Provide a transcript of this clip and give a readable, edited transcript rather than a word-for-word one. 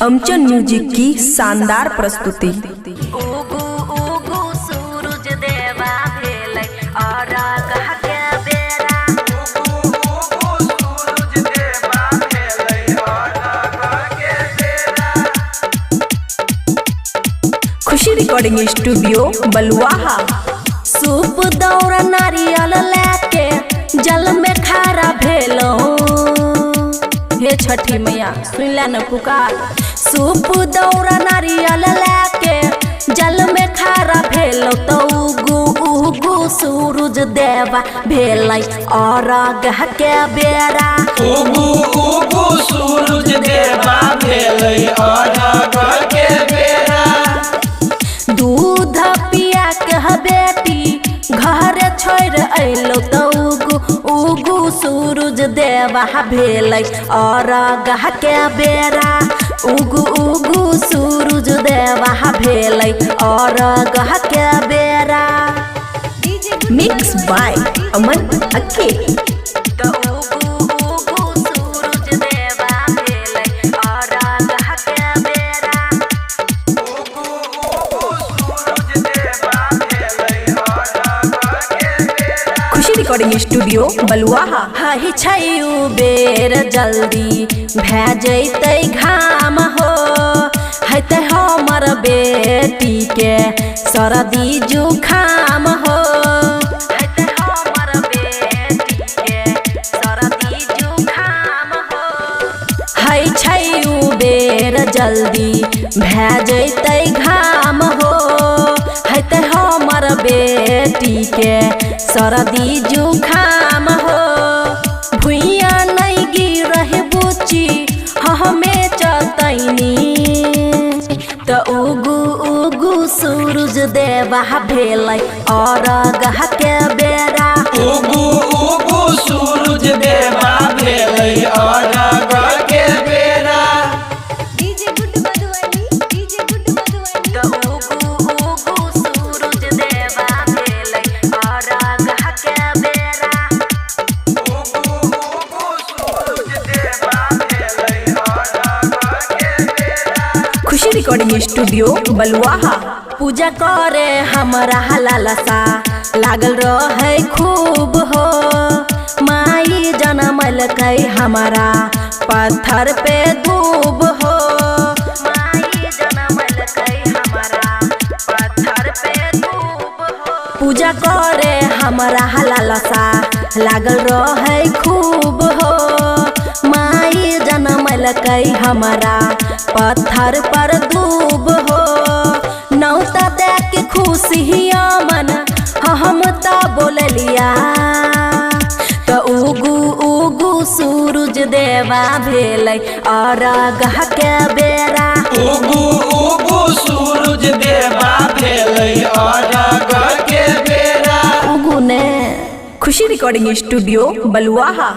अमचन music की शानदार प्रस्तुति। उगु उगु सूरज देवा भेलै अरघ के बेरा। खुशी रिकॉर्डिंग स्टूडियो बलुआहा। सूप दौड़ नारियल लेके जल में खारा भेलो। हे छठी मैया, सुन ले न पुकार। सूप दौड़ नारियल लेके जल में खारा भेलो तो उगु उगु सूरज देवा भेलै अरघ के बेरा। उगु उगु सूरज देवा भेलै अरघ के बेरा। दूध पिया के बेटी घर छोड़ अलो तो उगु उगु सूरज देवा भेलै अरघ के बेरा। उगु उगु सूरज देवा भेलै अरघ के बेरा। मिक्स बाय अमन अक्के। तो उगु उगु सूरज देवा भेलै अरघ के बेरा। खुशी रिकॉर्डिंग स्टूडियो बलुआहा। हही छै बेर जल्दी भए जैतै घाम हो, हेतै हमर बेटी के सरदी जुखाम हो। हेतै हमर बेटी के सरदी जुखाम हो। है छै बेर जल्दी भए जैतै घाम हो, हेतै हमर बेटी के सरदी जुखाम हो। भुइया नहीं गिरह बुची हमे चतैनी त उगु उगु सूरज देवा भेलै अरघ के बेरा। उगु उगु सूरज देवा भेलै अरघ के बेरा। त उगु उगु सूरज देवा भेलै अरघ के बेरा। उगु उगु सूरज देवा भेलै अरघ के बेरा। खुशी रिकॉर्डिंग स्टूडियो बलुआहा। पूजा करे हमरा लालसा लागल रहे खूब हो, माई जनमलकै हमारा पत्थर पे दूब हो। माई जनमलकै हमारा पत्थर पे दूब हो। पूजा करे हमरा लालसा लागल रहे खूब हो, माई जनमलकै हमारा पत्थर पर दूब हो। नौता देख खुशी मन हम त बोललिया त उगु उगु सूरज देवा भेलै अरघ के बेरा। उगु उगु सूरज देवा भेलै अरघ के बेरा। उगु ने। खुशी रिकॉर्डिंग स्टूडियो बलुआहा।